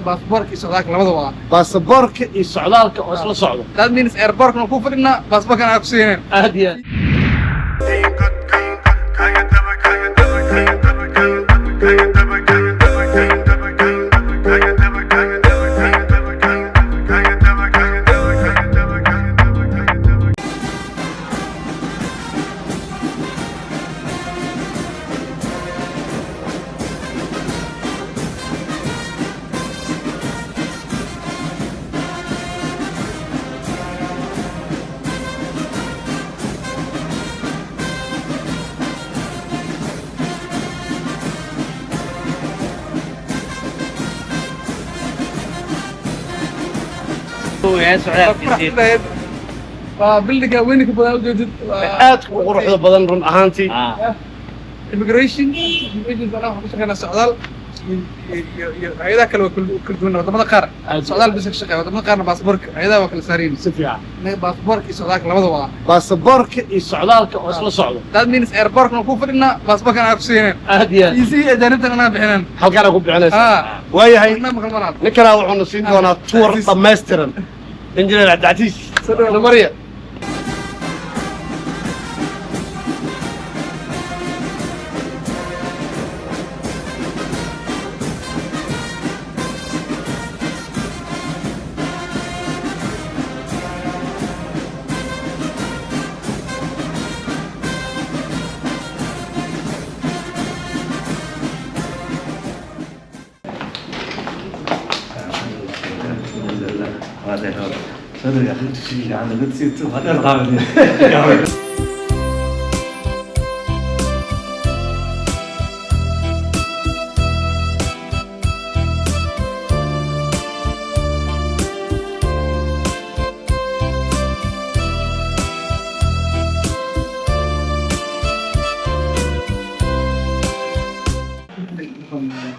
Baasaboorka iyo socdaalka labada waa. Baasaboorka iyo socdaalka oo isla socdo. That means airportkana ku fadhinaa, baasaboorkana aan ku siinayn. Aad iyo aad. Waa buildingga weynka badan ujeedid. Aad u quruxda badan run ahaantii. Immigration anaa waxaan ku shaqeynaa socdaal iyo hay-adaha kale waa kala duwan. Wadamada qaar socdaal bisa ka shaqeeya, wadamada qaarna baasaboorka, hay-adaha waa kala saaryihin. Si fiican. Baasaboorka iyo socdaalka labada waa. Baasaboorka iyo socdaalka oo isla socdo. That means airportkana ku fadhinaa, baasaboorkana aan ku siinayn. Aad iyo aad. Easy, ajaanibtan anaa bixinan. Halkaana ku bixinaysa. Waayahay. Waxna maqal malahan. Ninkanaa wuxuuna siin doonaa tour dhammaystiran, Injineer Cabdicasiis Mariya.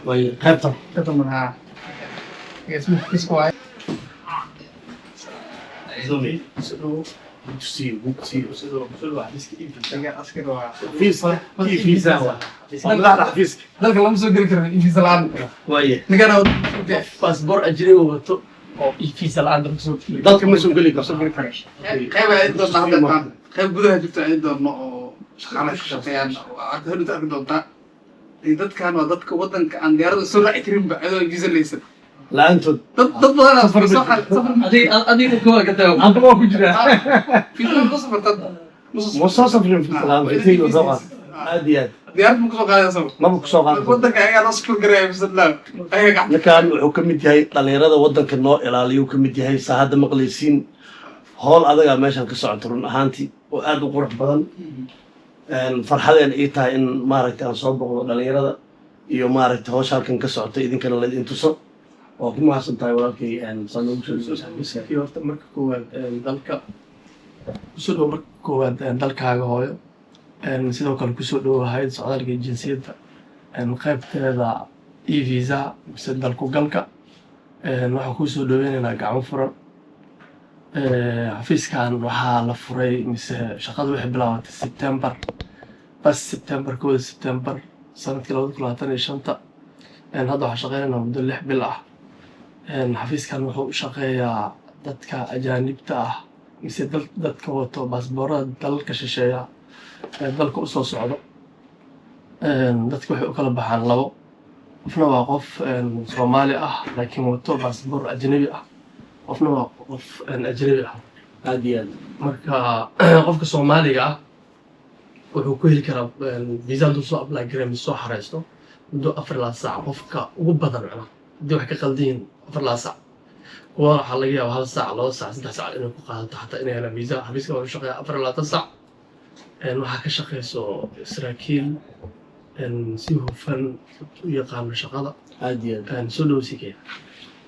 Way qaybtan. Qaybtan malaha. Isku waay. Good to see you. Good to see you. Askar waa. Visa, visa waa. Madaxda xafiiska. Dalka lama soo geli karo visa la'aan. Waaye. Ninkana Baasboor ajnabi wato oo e-visa la'aan dalka soo geli. Dalka ma soo geli karto. Soo geli karo. Qayb ay doontaa hadda taan. Qayb gudaha jirto ay doonno oo shaqaalaha ka shaqeeyaan oo aad hadhow arki doontaa. Dadkan waa dadka wadanka aan diyaaradda soo raaci karinba iyadoo visa leysan. La'aantood. Dad badan aa soo safar. Adiga kuwa ka tago. Anta waa ku jiraa. Visa ma soo safartad. Ma soo safrin visa la'aan, visa soo qaad. Aad iyo aad. Diyaarad ma kusoo qaadaysa? Maba ku soo qaadi. Wadanka ayagaa loo safar garaya visa la'aan. Ayaga gacanta. Ninkan wuxuu ka mid yahay dhalinyarada wadanka noo ilaaliyo ka mid yahay. Saa hadda maqlaysiin, howl adagaa meeshan ka socoto run ahaantii oo aad u qurux badan. Farxadeen ii tahay in maaragtay aan soo boqdo dhalinyarada iyo maaragtay howsha halkan ka socota idinkana laydin tuso. Waa ku mahadsan tahay walaalkay, saa noogu soo dhaweysa. Iyo horta marka koowaad dalka kusoo dhow, marka koowaad dalkaaga hooyo. Sidoo kale kusoo dhow hay'adda socdaalka iyo jinsiyadda, qaybteeda e-visa mise dalku galka. Waxaan kusoo dhoweynaynaa gacmo furan. Xafiiskan waxaa la furay mise shaqada waxay bilaabatay September bas, September 1da September sanadkii 2025-ta. Hadda waxaan shaqeynaynaa muddo 6 bil ah. Xafiiskan wuxuu u shaqeeyaa dadka ajaanibta ah mise dadka wato baasboorada dalalka shisheeya ee dalka usoo socdo. Dadka waxay u kala baxaan labo: qofna waa qof Soomaali ah laakiin wato baasboor ajnabi ah, qofna waa qof ajnabi ah. Aad iyo aad. Marka qofka Soomaaliga ah wuxuu ku heli karaa visa hadduu soo apply gareeyo mise soo xareysto muddo 24 saac qofka ugu badan, macnaha haddii wax ka qaldan yihiin 24 saac. Kuwa waxaa laga yaabaa hal saac, 2 saac, 3 saac inay ku qaadato xataa inay helaan visa. Xafiiska wuxuu shaqeeyaa 24 saac. Waxaa ka shaqeyso saraakiil si hufan u yaqaano shaqada. Aad iyo aad. Soo dhow sikee.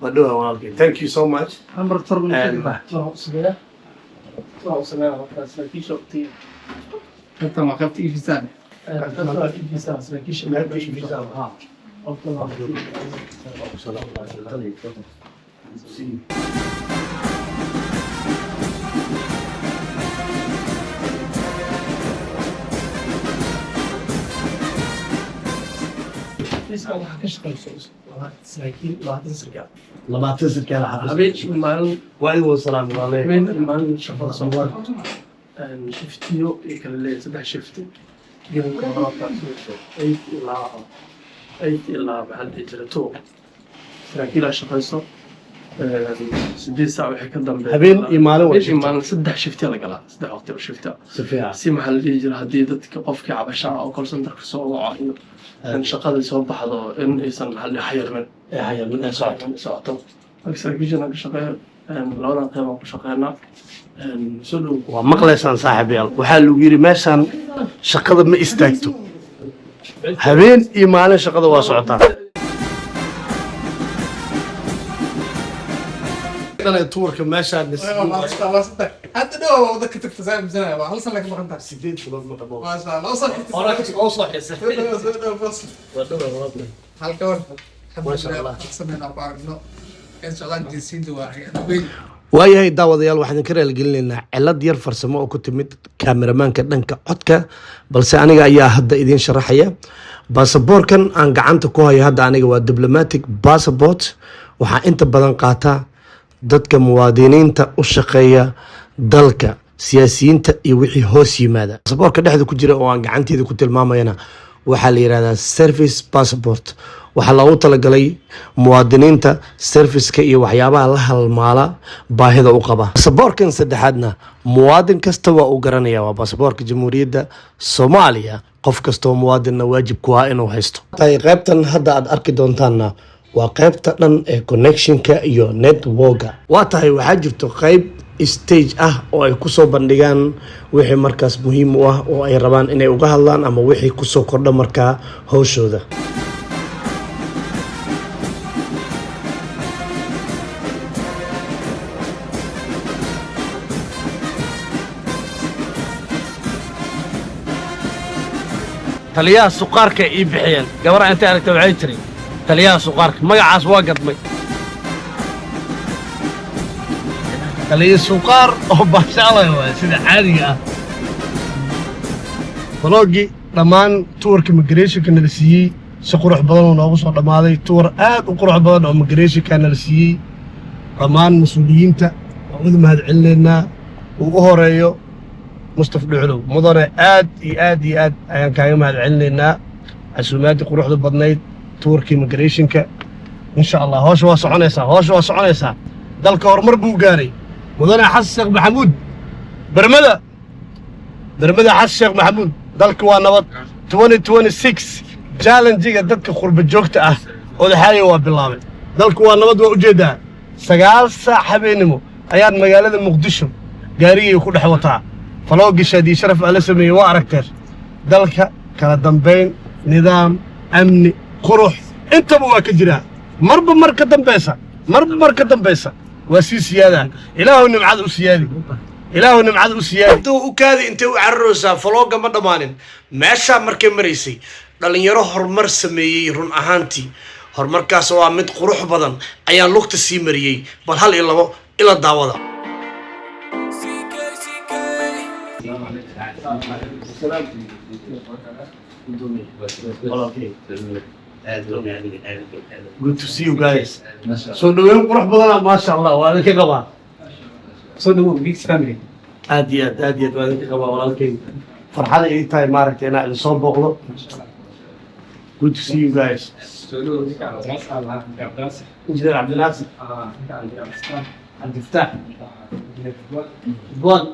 Waa dhowaa walaalkay, thank you so much. Number toban. Sameeya marka saraakiisha Qaybtan waa qaybta e-visa. Saraakiisha. Qaybta e-visa. Ha. See you. Xafiiska waxaa ka shaqeyso saraakiil 20 sarkaal. 20 sarkaal xafiis. Habeen iyo maalin. Waa idin wada salaam walaalahay. Habeen iyo maalin shaqada soo shiftiyo iyo kala leeyahay, saddex shifti. Gelinka hore 8 ilaa 8 ilaa, maxaa la dhihi jiray, 2 saraakiilaa shaqeyso. 8 saac wixii ka dambeeya. Habeen iyo maalin waa Habeen iyo shift. maalin saddex shiftiya la galaa, saddex waqti oo shifta. Si fiican. Si, maxaa la dhihi jiray, haddii dadka qofkii cabasha ah oo call centerka soo waco iyo in shaqadii soo baxdo in aysan, maxaa la dhihi, xayirmin. Ee hayalmin ee socoto. Socoto. Marka saraakiishan aan ka shaqeeyo, labadan qeyb aan ku shaqeynaa. Soo dhow. Waa maqlaysaan, saaxiibayaal. Waxaa lagu yidhi meeshaan shaqada ma istaagto, habeen iyo maalin shaqada waa socotaa. Tourka meeshaan. Hadda dhow waa wada ka tagta saa imsanaya, waa hal sana ka maqan tahay. 8 bilood ma dhamo. Maasha Allah, soo xigta. Oo soo xiisay. Soo dhow, soo dhow, boss. Waa dhow. Halka war. Maasha Allah. Sameynaa ku aragno in socdaan jinsiinta waa hay-ad weyn. Waayahay daawadayaal, waxaan idinka raaligelinaynaa cilad yar farsamo oo ku timid kaameramaanka dhanka codka, balse aniga ayaa hadda idiin sharaxaya. Baasaboorkan aan gacanta ku hayo hadda aniga waa diplomatic passport. Waxaa inta badan qaata dadka muwaadiniinta u shaqeeya dalka, siyaasiyiinta iyo wixii hoos yimaada. Baasaboorka dhexda ku jira oo aan gacanteeda ku tilmaamayana waxaa la yihahdaa service passport. Waxaa loogu talagalay muwaadiniinta serviceka iyo waxyaabaha la halmaala baahida u qaba. Basaboorkan saddexaadna muwaadin kasta waa uu garanaya, waa basaboorka Jamhuuriyadda Soomaaliya. Qof kastoo muwaadinna waajib ku ah inuu haysto. Tahay qaybtan hadda aad arki doontaanna waa qaybta dhan ee connectionka iyo networka. Waa tahay, waxaa jirto qayb stage ah oo ay kusoo bandhigaan wixii markaas muhiim u ah oo ay rabaan inay uga hadlaan ama wixii kusoo kordha markaa howshooda. Taliyaha suqaarka ii bixiyeen. Gabar intay aragtay waxay tiri, "Taliyaha suqaarka." Magacaas waa gadmay, taliya suqaar oo baashaalay waay sida caadiga ah. Vlogii dhammaan tourka immigrationka nala siiyey si qurux badan oo noogu soo dhammaaday. Tour aad u qurux badan oo immigrationka nala siiyey. Dhammaan mas-uuliyiinta waan uda mahad celinaynaa, uu u horeeyo Mustaf Dhuxlow. Mudane, aad iyo aad iyo aad ayaan kaaga mahad celinaynaa casuumaaddii quruxda badnayd, tourka immigrationka. Insha Allah howsha waa soconaysaa, howsha waa soconaysaa. Dalka horumar buu gaaray. Mudane Xasan Sheekh Maxamuud, bermada bermada Xasan Sheekh Maxamuud, dalka waa nabad. 2026 challenge-ga dadka qurba joogta ah odaxaaya waa bilaabay. Dalku waa nabad, waa ujeedaa. 9 saac habeenimo ayaan magaalada Muqdisho gaarigay ku dhex wataa. Vlogii Shaadiye Sharaf aa la sameeyey waa aragteen. Dalka kala dambayn, nidaam, amni, qurux intaba waa ka jiraa. Marba mar ka dambaysa, marba mar ka dambaysa waa sii siyaadaa. Ilaahu nimcada u siyaadi, Ilaahu nimcada u siyaadi. Intuu u kaadi, intay u cararaysaa? Vlogga ma dhammaanin. Meeshaa markay maraysay, dhalinyaro horumar sameeyey, run ahaantii horumarkaas oo ah mid qurux badan, ayaan lugta sii mariyey. Bal hal iyo labo ila daawada. CK, CK. Salaam. Walaalkay. Good to see you guys. Soo dhaweyn qurux badana, maasha Allah, waa idinka qabaa. Soo dhawow, big family. Aad iyo aad, aad iyo aad waa idinka qabaa, walaalkay. Farxada ii tahay maaragtay inaa idin soo booqdo. Good to see you guys. Injineer Cabdinaasir, Cabdifataax, Ridwaan.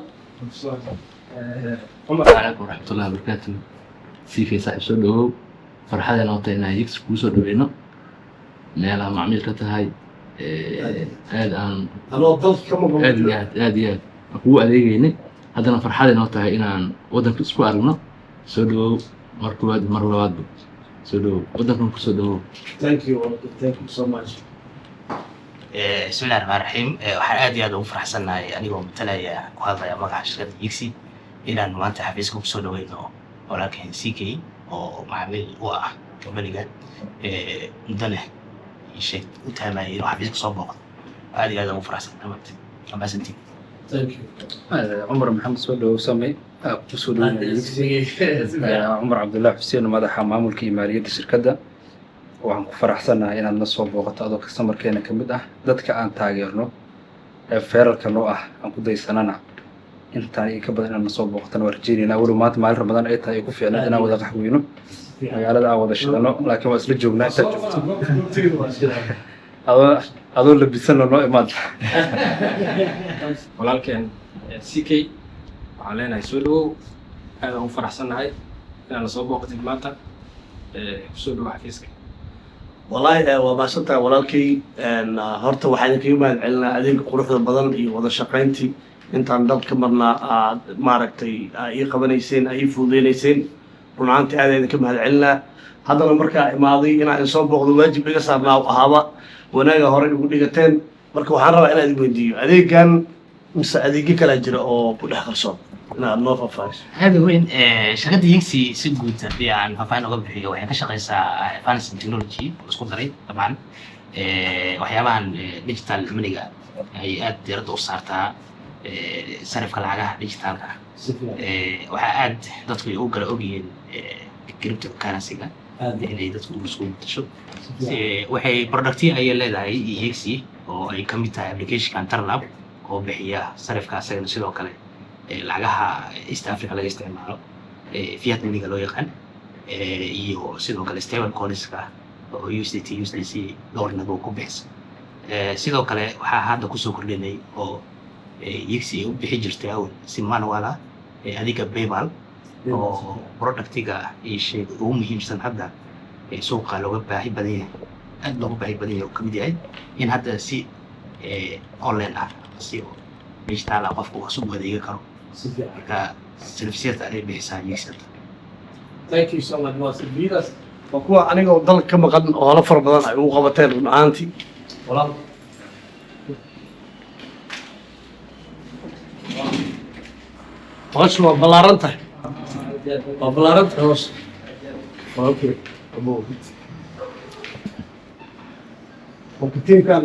Calaykum waraxmatullahi wabarakaatu. CK saaxiib, soo dhawow. Farxadeen noo tahay inaan Yigsi kuu soo dhaweyno, meelaha macmiil ka tahay, aad aan Anoo dalka ka maqan. Aad iyo aad, aad iyo aad aan kugu adeegeynay. Haddana farxadeen noo tahay inaan waddanka isku aragno. Soo dhawow mar koowaad, mar labaadba soo dhawow, waddankan kusoo dhawow. Thank you, walaalkay. Thank you so much. Bismillahi raxmaan raxiim. Waxaan aad iyo aad ugu faraxsannahay, anigoo matalaya, ku hadlaya magaca shirkadda Yigsi, inaan maanta xafiiska kusoo dhaweyno walaalkeen CK oo macaamiil u ah kambaniga, muddo leh sheeg u taamayay inuu xafiiska soo booqdo. Aad iyo aad aan ugu faraxsan maanta. Waa mahadsantiin. Thank you. Cumar Maxamed, soo dhawow. Samay kusoo dhaweynaya Yigsi. Cumar Cabdullaahi Xuseen, madaxa maamulka iyo maaliyadda shirkadda. Waxaan ku faraxsanahay inaad na soo booqato adoo customerkeena ka mid ah, dadka aan taageerno ee feeralka noo ah, aan ku daysanana. Intaan iyo ka badan inaad na soo booqatana waa rajeynaynaa, walow maanta maalin Ramadaan ay tahay, ay ku fiicnayd inaan wada qaxweyno, magaalada aan wada shidano, laakiin waa isla joognaa. Intaad joogto adoo labisanna noo imaad. Walaalkeen CK, waxaan leenahay soo dhawow. Aad aan u faraxsannahay inaad na soo booqatid maanta. Kusoo dhawow xafiiska. Wallaahi waa mahadsantahay, walaalkay. Horta waxaan idinkaga mahad celinaa adeega quruxda badan iyo wada shaqayntii intaan dal ka marnaa aad maaragtay aa ii qabanayseen, aa ii fududeynayseen. Run ahaantii aad idinka mahad celinaa. Haddana markaa imaaday inaan idin soo booqdo waajib iga saarnaa u ahaaba, wanaaga horey ugu dhigateen. Marka waxaan rabaa inaan idin weydiiyo, adeegan mise adeegyo kalaa jira oo ku dhex qarsoon, inaad noo faahfaahiso. Aada weyn. Shirkadda Yigsi si guud haddii aan faahfaahin uga bixiyo, waxay ka shaqeysaa finance and technology oo isku daray. Dabcan waxyaabahan digital moneyga ay aad diiradda u saartaa, sarifka lacagaha digitalka ah. Waxaa aad dadku ay u kala ogyihiin cryptocurrency-ga inay dadku isku bedesho. Waxay productyo ayay leedahay Yigsi oo ay kamid tahay applicationkan Tarlab oo bixiya sarifka, asagana sidoo kale lacagaha East Africa laga isticmaalo, fiat moneyga loo yaqaan, iyo sidoo kale stable coinska oo USDT, USDC dhowr nabo ku bixisa. Sidoo kale waxaa hadda kusoo kordhinay oo Yigsi ay u bixi jirtay awal si manual ah, adiga PayPal oo productiga iyo shayga ugu muhiimsan hadda ee suuqa looga baahi badan yahay, aad looga baahi badan yahay, uu kamid yahay in hadda si online ah, si digital ah qofku uu isugu adeegi karo. Marka serviceyada ay bixisaa Yigsi. Thank you so much. Waa serviceyadaas waa kuwa aniga oo dalka ka maqan oo holo fara badan ay ugu qabateen, run ahaantii, walaal. Hawshu waa ballaaran tahay, waa ballaaran tahay hawsha. Okay, abo. Marka tiimkan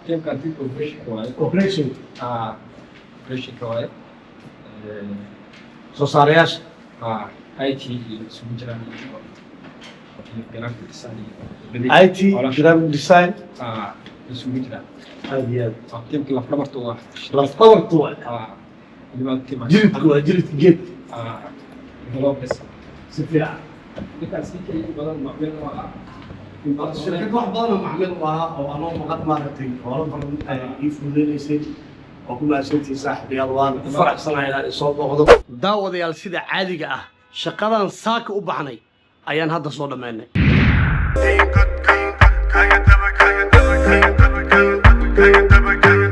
Tiimkan tiimka operationka waaye. Operation. Ah, operationka waaye. Soo saarayaasha. Ah, IT iyo isugu jiraan iyo graphic design iyo IT, graphic design. Ah, isugu jiraan. Aad iyo aad. Waa tiimka lafdhabarta waa. Lafdhabartu waa. Ah, weliba tiim Jiridku waa jiridka geedka. Ah, developers. Si fiican. Ninkaan CK in badan macmiil oo ah, in badan. Shirkad wax badan oo macmiil u ahaa oo anoo maqan maaragtay howlo badan ay ii fududeynaysay. Oo ku mahadsantihiin, saaxiibayaal. Waan ku faraxsanahay inaan isoo booqdo. Daawadayaal, sida caadiga ah shaqadan saaka u baxnay ayaan hadda soo dhammaynay. Kaya daba kaya daba kaya daba kaya daba kaya daba.